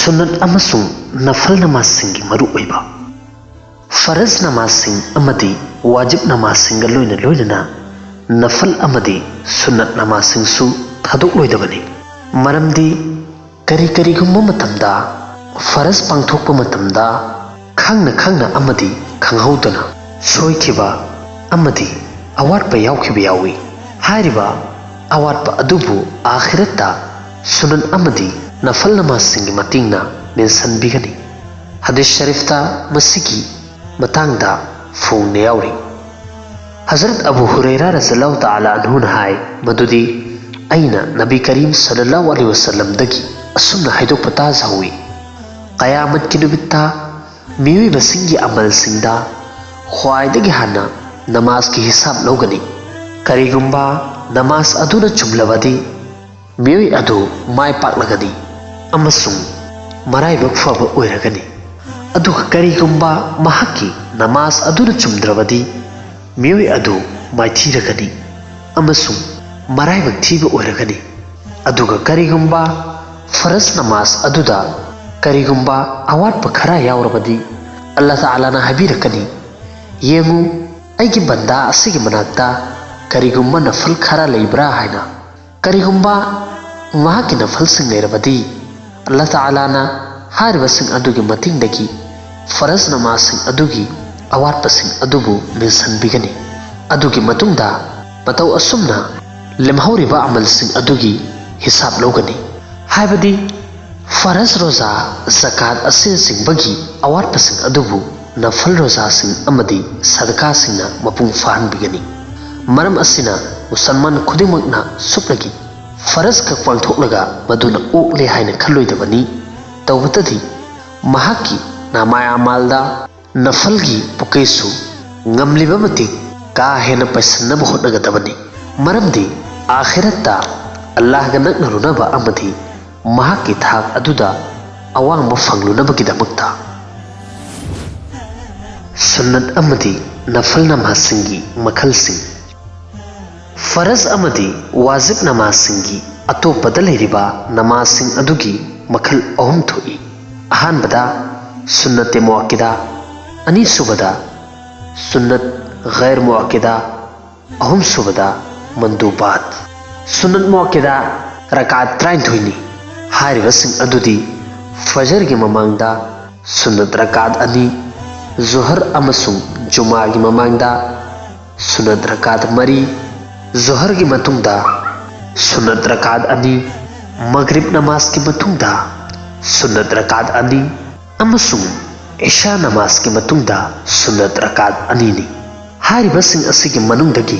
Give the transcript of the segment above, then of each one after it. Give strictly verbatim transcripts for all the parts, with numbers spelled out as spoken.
ꯁꯨꯟꯅꯠ ꯑꯃꯁꯨꯡ ꯅꯐꯜ ꯅꯃꯥꯖꯁꯤꯡꯒꯤ ꯃꯔꯨꯑꯣꯏꯕ꯫ ꯐꯔꯖ ꯅꯃꯥꯖꯁꯤꯡ ꯑꯃꯗꯤ ꯋꯥꯖꯤꯕ ꯅꯃꯥꯖꯁꯤꯡꯒ ꯂꯣꯏꯅ ꯂꯣꯏꯅꯅ ꯅꯐꯜ ꯑꯃꯗꯤ ꯁꯨꯟꯅꯠ ꯅꯃꯥꯖꯁꯤꯡꯁꯨ ꯊꯥꯗꯣꯛꯂꯣꯏꯗꯕꯅꯤ꯫ ꯃꯔꯝꯗꯤ ꯀꯔꯤ ꯀꯔꯤꯒꯨꯝꯕ ꯃꯇꯝꯗ ꯐꯔꯖ ꯄꯥꯡꯊꯣꯛꯄ ꯃꯇꯝꯗ ꯈꯪꯅ ꯈꯪꯅ ꯑꯃꯗꯤ ꯈꯪꯍꯧꯗꯅ ꯁꯣꯏꯈꯤꯕ ꯑꯃꯗꯤ ꯑꯋꯥꯠꯄ ꯌꯥꯎꯈꯤꯕ ꯌꯥꯎꯏ꯫ ꯍꯥꯏꯔꯤꯕ ꯑꯋꯥꯠꯄ ꯑꯗꯨꯕꯨ ꯑꯥꯈꯤꯔꯠꯇ ꯁꯨꯅꯟ ꯑꯃꯗꯤ ꯅꯐꯜ ꯅꯃꯥꯖꯁꯤꯡꯒꯤ ꯃꯇꯦꯡꯅ ꯃꯦꯟꯁꯤꯟꯕꯤꯒꯅꯤ꯫ ꯍꯗꯤꯁ ꯁꯔꯤꯐꯇ ꯃꯁꯤꯒꯤ ꯃꯇꯥꯡꯗ ꯐꯣꯡꯅ ꯌꯥꯎꯔꯤ꯫ ꯍꯖꯔꯠ ꯑꯕꯨ ꯍꯨꯔꯩꯔꯥ ꯔꯖꯜꯂꯥꯍꯨ ꯇꯥꯂꯥ ꯑꯟꯍꯨꯅ ꯍꯥꯏ ꯃꯗꯨꯗꯤ, ꯑꯩꯅ ꯅꯕꯤ ꯀꯔꯤꯝ ꯁꯜꯂꯜꯂꯥꯍꯨ ꯑꯂꯩꯍꯤ ꯋꯁꯜꯂꯝꯗꯒꯤ ꯑꯁꯨꯝꯅ ꯍꯥꯏꯗꯣꯛꯄ ꯇꯥꯖꯍꯧꯏ, ꯀꯌꯥꯃꯠꯀꯤ ꯅꯨꯃꯤꯠꯇ ꯃꯤꯑꯣꯏꯕꯁꯤꯡꯒꯤ ꯑꯃꯜꯁꯤꯡꯗ ꯈ꯭ꯋꯥꯏꯗꯒꯤ ꯍꯥꯟꯅ ꯅꯃꯥꯖꯀꯤ ꯍꯤꯁꯥꯕ ꯂꯧꯒꯅꯤ꯫ ꯀꯔꯤꯒꯨꯝꯕ ꯅꯃꯥꯖ ꯑꯗꯨꯅ ꯆꯨꯝꯂꯕꯗꯤ ꯃꯤꯑꯣꯏ ꯑꯗꯨ ꯃꯥꯏ ꯄꯥꯛꯂꯒꯅꯤ ꯑꯃꯁꯨꯡ ꯃꯔꯥꯏꯕꯛ ꯐꯕ ꯑꯣꯏꯔꯒꯅꯤ꯫ ꯑꯗꯨꯒ ꯀꯔꯤꯒꯨꯝꯕ ꯃꯍꯥꯛꯀꯤ ꯅꯃꯥꯖ ꯑꯗꯨꯅ ꯆꯨꯝꯗ꯭ꯔꯕꯗꯤ ꯃꯤꯑꯣꯏ ꯑꯗꯨ ꯃꯥꯏꯊꯤꯔꯒꯅꯤ ꯑꯃꯁꯨꯡ ꯃꯔꯥꯏꯕꯛ ꯊꯤꯕ ꯑꯣꯏꯔꯒꯅꯤ꯫ ꯑꯗꯨꯒ ꯀꯔꯤꯒꯨꯝꯕ ꯐꯔꯖ ꯅꯃꯥꯖ ꯑꯗꯨꯗ ꯀꯔꯤꯒꯨꯝꯕ ꯑꯋꯥꯠꯄ ꯈꯔ ꯌꯥꯎꯔꯕꯗꯤ ꯑꯜꯂꯥꯍ ꯇꯥꯂꯥꯅ ꯍꯥꯏꯕꯤꯔꯛꯀꯅꯤ, "ꯌꯦꯡꯉꯨ, ꯑꯩꯒꯤ ꯕꯟꯗꯥ ꯑꯁꯤꯒꯤ ꯃꯅꯥꯛꯇ ꯀꯔꯤꯒꯨꯝꯕ ꯅꯐꯜ ꯈꯔ ꯂꯩꯕ꯭ꯔꯥ?" ꯍꯥꯏꯅ꯫ ꯀꯔꯤꯒꯨꯝꯕ ꯃꯍꯥꯛꯀꯤ ꯅꯐꯜꯁꯤꯡ ꯂꯩꯔꯕꯗꯤ ꯑꯜꯂꯥꯍ ꯇꯥꯂꯥꯅ ꯍꯥꯏꯔꯤꯕꯁꯤꯡ ꯑꯗꯨꯒꯤ ꯃꯇꯦꯡꯗꯒꯤ ꯐꯔꯖ ꯅꯃꯥꯖꯁꯤꯡ ꯑꯗꯨꯒꯤ ꯑꯋꯥꯠꯄꯁꯤꯡ ꯑꯗꯨꯕꯨ ꯃꯦꯟꯁꯤꯟꯕꯤꯒꯅꯤ꯫ ꯑꯗꯨꯒꯤ ꯃꯇꯨꯡꯗ ꯃꯇꯧ ꯑꯁꯨꯝꯅ ꯂꯦꯝꯍꯧꯔꯤꯕ ꯑꯃꯜꯁꯤꯡ ꯑꯗꯨꯒꯤ ꯍꯤꯁꯥꯕ ꯂꯧꯒꯅꯤ꯫ ꯍꯥꯏꯕꯗꯤ ꯐꯔꯖ ꯔꯣꯖꯥ, ꯖꯀꯥꯠ ꯑꯁꯤꯅꯆꯤꯡꯕꯒꯤ ꯑꯋꯥꯠꯄꯁꯤꯡ ꯑꯗꯨꯕꯨ ꯅꯐꯜ ꯔꯣꯖꯥꯁꯤꯡ ꯑꯃꯗꯤ ꯁꯗꯀꯥꯁꯤꯡꯅ ꯃꯄꯨꯡ ꯐꯥꯍꯟꯕꯤꯒꯅꯤ꯫ ꯃꯔꯝ ꯑꯁꯤꯅ ꯃꯨꯁꯜꯃꯥꯟ ꯈꯨꯗꯤꯡꯃꯛꯅ ꯁꯨꯞꯅꯒꯤ ꯐꯔꯖ ꯈꯛ ꯄꯥꯡꯊꯣꯛꯂꯒ ꯃꯗꯨꯅ ꯑꯣꯛꯂꯦ ꯍꯥꯏꯅ ꯈꯜꯂꯣꯏꯗꯕꯅꯤ꯫ ꯇꯧꯕꯇꯗꯤ ꯃꯍꯥꯛꯀꯤ ꯅꯥꯃꯥꯏ ꯑꯃꯥꯜꯗ ꯅꯐꯜꯒꯤ ꯄꯨꯀꯩꯁꯨ ꯉꯝꯂꯤꯕ ꯃꯇꯤꯛ ꯀꯥ ꯍꯦꯟꯅ ꯄꯩꯁꯟꯅꯕ ꯍꯣꯠꯅꯒꯗꯕꯅꯤ꯫ ꯃꯔꯝꯗꯤ ꯑꯥꯈꯤꯔꯠꯇ ꯑꯜꯂꯥꯍꯒ ꯅꯛꯅꯔꯨꯅꯕ ꯑꯃꯗꯤ ꯃꯍꯥꯛꯀꯤ ꯊꯥꯛ ꯑꯗꯨꯗ ꯑꯋꯥꯡꯕ ꯐꯪꯂꯨꯅꯕꯒꯤꯗꯃꯛꯇ꯫ ꯁꯨꯟꯅꯠ ꯑꯃꯗꯤ ꯅꯐꯜ ꯅꯃꯥꯖꯁꯤꯡꯒꯤ ꯃꯈꯜꯁꯤꯡ꯫ ꯐꯔꯖ ꯑꯃꯗꯤ ꯋꯥꯖꯤꯕ ꯅꯃꯥꯖꯁꯤꯡꯒꯤ ꯑꯇꯣꯞꯄꯗ ꯂꯩꯔꯤꯕ ꯅꯃꯥꯖꯁꯤꯡ ꯑꯗꯨꯒꯤ ꯃꯈꯜ ꯑꯍꯨꯝ ꯊꯣꯛꯏ꯫ ꯑꯍꯥꯟꯕꯗ ꯁꯨꯟꯅꯠꯇꯦ ꯃꯨꯑꯛꯀꯤꯗꯥ, ꯑꯅꯤꯁꯨꯕꯗ ꯁꯨꯟꯅꯠ ꯒꯩꯔ ꯃꯨꯑꯛꯀꯤꯗꯥ, ꯑꯍꯨꯝꯁꯨꯕꯗ ꯃꯟꯗꯨꯕꯥꯠ꯫ ꯁꯨꯟꯅꯠ ꯃꯨꯑꯛꯀꯤꯗꯥ ꯔꯀꯥꯠ ꯇꯔꯥꯅꯤꯊꯣꯏꯅꯤ꯫ ꯍꯥꯏꯔꯤꯕꯁꯤꯡ ꯑꯗꯨꯗꯤ ꯐꯖꯔꯒꯤ ꯃꯃꯥꯡꯗ ꯁꯨꯟꯅꯠ ꯔꯀꯥꯠ ꯑꯅꯤ, ꯖꯨꯍꯔ ꯑꯃꯁꯨꯡ ꯖꯨꯃꯥꯒꯤ ꯃꯃꯥꯡꯗ ꯁꯨꯟꯅꯠ ꯔꯀꯥꯠ ꯃꯔꯤ, ꯖꯨꯍꯔꯒꯤ ꯃꯇꯨꯡꯗ ꯁꯨꯟꯅꯠ ꯔꯀꯥꯠ ꯑꯅꯤ, ꯃꯒ꯭ꯔꯤꯕ ꯅꯃꯥꯖꯀꯤ ꯃꯇꯨꯡꯗ ꯁꯨꯟꯅꯠ ꯔꯀꯥꯠ ꯑꯅꯤ ꯑꯃꯁꯨꯡ ꯏꯁꯥ ꯅꯃꯥꯖꯀꯤ ꯃꯇꯨꯡꯗ ꯁꯨꯟꯅꯠ ꯔꯀꯥꯠ ꯑꯅꯤꯅꯤ꯫ ꯍꯥꯏꯔꯤꯕꯁꯤꯡ ꯑꯁꯤꯒꯤ ꯃꯅꯨꯡꯗꯒꯤ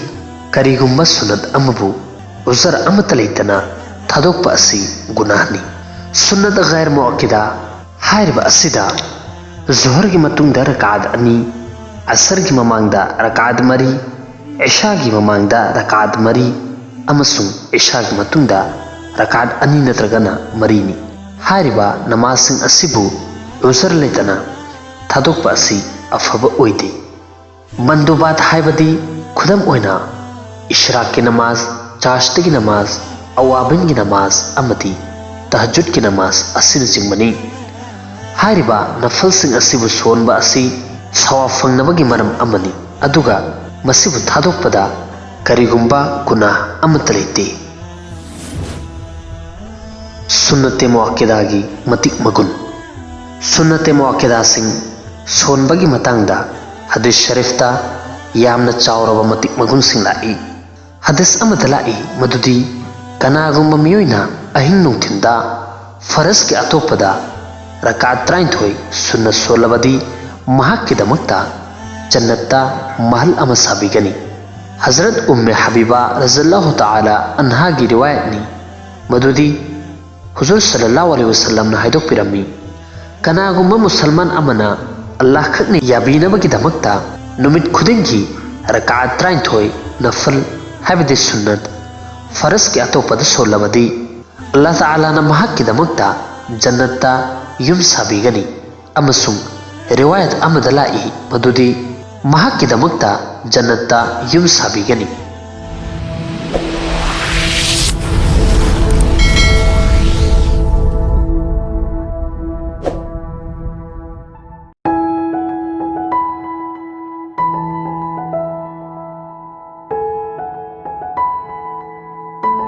ꯀꯔꯤꯒꯨꯝꯕ ꯁꯨꯟꯅꯠ ꯑꯃꯕꯨ ꯎꯖꯔ ꯑꯃꯠꯇ ꯂꯩꯇꯅ ꯊꯥꯗꯣꯛꯄ ꯑꯁꯤ ꯒꯨꯅꯥꯍꯅꯤ꯫ ꯁꯨꯟꯅꯠ ꯒꯩꯔ ꯃꯨꯑꯛꯀꯤꯗꯥ ꯍꯥꯏꯔꯤꯕ ꯑꯁꯤꯗ ꯖꯨꯍꯔꯒꯤ ꯃꯇꯨꯡꯗ ꯔꯀꯥꯠ ꯑꯅꯤ, ꯑꯁꯔꯒꯤ ꯃꯃꯥꯡꯗ ꯔꯀꯥꯠ ꯃꯔꯤ, ꯏꯁꯥꯒꯤ ꯃꯃꯥꯡꯗ ꯔꯀꯥꯠ ꯃꯔꯤ ꯑꯃꯁꯨꯡ ꯏꯁꯥꯒꯤ ꯃꯇꯨꯡꯗ ꯔꯀꯥꯠ ꯑꯅꯤ ꯅꯠꯇ꯭ꯔꯒꯅ ꯃꯔꯤꯅꯤ꯫ ꯍꯥꯏꯔꯤꯕ ꯅꯃꯥꯖꯁꯤꯡ ꯑꯁꯤꯕꯨ ꯎꯖꯔ ꯂꯩꯇꯅ ꯊꯥꯗꯣꯛꯄ ꯑꯁꯤ ꯑꯐꯕ ꯑꯣꯏꯗꯦ꯫ ꯃꯟꯗꯨꯕꯥꯠ ꯍꯥꯏꯕꯗꯤ ꯈꯨꯗꯝ ꯑꯣꯏꯅ ꯏꯁ꯭ꯔꯥꯛꯀꯤ ꯅꯃꯥꯖ, ꯆꯥꯁꯇꯒꯤ ꯅꯃꯥꯖ, ꯑꯋꯥꯕꯤꯟꯒꯤ ꯅꯃꯥꯖ ꯑꯃꯗꯤ ꯇꯍꯖꯨꯗꯀꯤ ꯅꯃꯥꯖ ꯑꯁꯤꯅꯆꯤꯡꯕꯅꯤ꯫ ꯍꯥꯏꯔꯤꯕ ꯅꯐꯜꯁꯤꯡ ꯑꯁꯤꯕꯨ ꯁꯣꯟꯕ ꯑꯁꯤ ꯁꯋꯥꯕ ꯐꯪꯅꯕꯒꯤ ꯃꯔꯝ ꯑꯃꯅꯤ, ꯑꯗꯨꯒ ꯃꯁꯤꯕꯨ ꯊꯥꯗꯣꯛꯄꯗ ꯀꯔꯤꯒꯨꯝꯕ ꯒꯨꯅꯥꯍ ꯑꯃꯠꯇ ꯂꯩꯇꯦ꯫ ꯁꯨꯟꯅꯠꯇꯦ ꯃꯨꯑꯛꯀꯤꯗꯥꯒꯤ ꯃꯇꯤꯛ ꯃꯒꯨꯟ꯫ ꯁꯨꯟꯅꯠꯇꯦ ꯃꯨꯑꯛꯀꯤꯗꯥꯁꯤꯡ ꯁꯣꯟꯕꯒꯤ ꯃꯇꯥꯡꯗ ꯍꯗꯤꯁ ꯁꯔꯤꯐꯇ ꯌꯥꯝꯅ ꯆꯥꯎꯔꯕ ꯃꯇꯤꯛ ꯃꯒꯨꯟꯁꯤꯡ ꯂꯥꯛꯏ꯫ ꯍꯗꯤꯁ ꯑꯃꯗ ꯂꯥꯛꯏ ꯃꯗꯨꯗꯤ ꯀꯅꯥꯒꯨꯝꯕ ꯃꯤꯑꯣꯏꯅ ꯑꯍꯤꯡ ꯅꯨꯡꯊꯤꯟꯗ ꯐꯔꯖꯀꯤ ꯑꯇꯣꯞꯄꯗ ꯔꯀꯥꯠ ꯇꯔꯥꯅꯤꯊꯣꯏ ꯁꯨꯟꯅ ꯁꯣꯜꯂꯕꯗꯤ ꯃꯍꯥꯛꯀꯤꯗꯃꯛꯇ ꯖꯟꯅꯠꯇ ꯃꯍꯜ ꯑꯃ ꯁꯥꯕꯤꯒꯅꯤ꯫ ꯍꯖꯔꯠ ꯎꯝꯃꯦ ꯍꯕꯤꯕꯥ ꯔꯖꯜꯂꯥꯍꯨ ꯇꯥꯂꯥ ꯑꯟꯍꯥꯒꯤ ꯔꯤꯋꯥꯌꯠꯅꯤ ꯃꯗꯨꯗꯤ ꯍꯨꯖꯨꯔ ꯁꯜꯂꯜꯂꯥꯍꯨ ꯑꯂꯩꯍꯤ ꯋꯁꯜꯂꯝꯅ ꯍꯥꯏꯗꯣꯛꯄꯤꯔꯝꯃꯤ, ꯀꯅꯥꯒꯨꯝꯕ ꯃꯨꯁꯜꯃꯥꯟ ꯑꯃꯅ ꯑꯜꯂꯥꯍ ꯈꯛꯅ ꯌꯥꯕꯤꯅꯕꯒꯤꯗꯃꯛꯇ ꯅꯨꯃꯤꯠ ꯈꯨꯗꯤꯡꯒꯤ ꯔꯀꯥꯠ ꯇꯔꯥꯅꯤꯊꯣꯏ ꯅꯐꯜ ꯍꯥꯏꯕꯗꯤ ꯁꯨꯟꯅꯠ ꯐꯔꯖꯀꯤ ꯑꯇꯣꯞꯄꯗ ꯁꯣꯜꯂꯕꯗꯤ ꯑꯜꯂꯥꯍ ꯇꯥꯂꯥꯅ ꯃꯍꯥꯛꯀꯤꯗꯃꯛꯇ ꯖꯟꯅꯠꯇ ꯌꯨꯝ ꯁꯥꯕꯤꯒꯅꯤ꯫ ꯑꯃꯁꯨꯡ ꯔꯤꯋꯥꯌꯠ ꯑꯃꯗ ꯂꯥꯛꯏ ꯃꯗꯨꯗꯤ ꯃꯍꯥꯛꯀꯤꯗꯃꯛꯇ ꯖꯟꯅꯠꯇ ꯌꯨꯝ ꯁꯥꯕꯤꯒꯅꯤ꯫